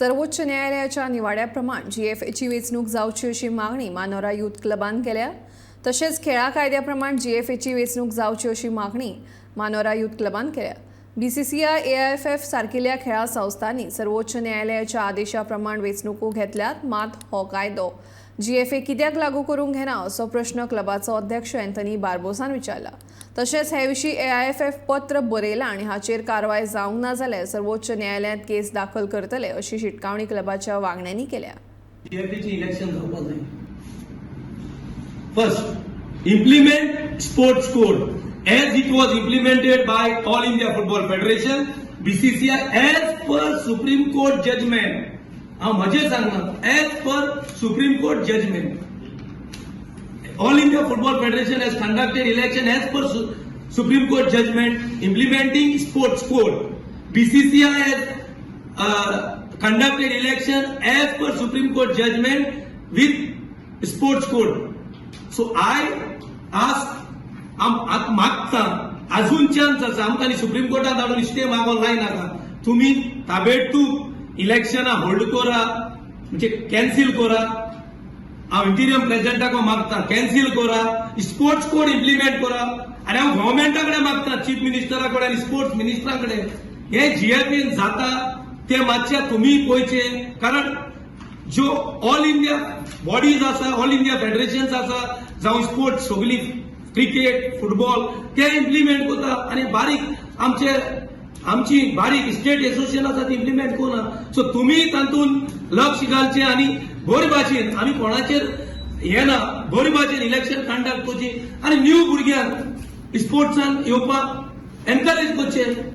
सर्वोच्च न्यायालयाच्या निवाड्या प्रमाण जीएफएची वेंचणूक जावची अशी मागणी मानोरा युथ क्लबान केल्या. तशेंच खेळा कायद्या प्रमाण जीएफएची वेंचणूक जावची अशी मागणी मानोरा युथ क्लबान केल्या. बीसीसीआय, एआयएफएफ सारकिल्ल्या खेळा संस्थांनी सर्वोच्च न्यायालयाच्या आदेशा प्रमाण वेंचणुको घेतल्यात. मात हो कायदो जीएफए कित्याक लागू करूंक घेना असो प्रश्न क्लबाचो अध्यक्ष अँथनी बार्बोसान विचारला. तशेंच हे विशीं एआयएफएफ पत्र बरयलां आनी हाचेर कारवाय जावंक ना जाल्यार सर्वोच्च न्यायालयांत केस दाखल करतले अशी शिटकावणी क्लबाच्या वांगड्यांनी केल्या. जीएफएची इलेक्शन जावपाक जाय. First, implement sports code as it was implemented by All India Football Federation, BCCI, as per Supreme Court judgment. हांव म्हजें सांगना, as per Supreme Court judgment. All India Football Federation has conducted election as per Supreme Court judgment implementing sports code. BCCI has conducted election as per Supreme Court judgment with sports code. So I ask, आतां मागता, अजून chance आसा आमकां आनी supreme कोर्टात धाडून stay मागोन लायनाका. तुमी ताबेडतूब इलेक्शनां होल्ड करा, म्हणजे कॅन्सील करा. हांव इंटेरीम प्रेसिडेंटाक मागता, कॅन्सील करा, स्पोर्ट्स कोड इम्प्लिमेंट करा. आनी हांव गव्हर्मेंटा कडेन मागता, चीफ मिनिस्टरा कडेन आनी स्पोर्ट्स मिनिस्टरा कडेन, हे जीएफएन जाता ते मातशे तुमी पळोवचे, कारण ज्यो ऑल इंडिया बॉडीज आसा, ऑल इंडिया फेडरेशन्स आसा, जावं स्पोर्ट्स सगळी क्रिकेट, फुटबॉल, ते इम्प्लिमेंट करता आनी बारीक आमचे आमची बारीक स्टेट एसोसिएशन आसा ती इम्प्लिमेंट करना. सो तुमी तातूंत लक्ष घालचें आनी बरे भाशेन, आमी कोणाचेर हे ना, बरे भाशेन इलेक्शन कंडक्ट करची आनी न्यू भुरग्यांक स्पोर्ट्सान येवपाक एनकरेज करचें.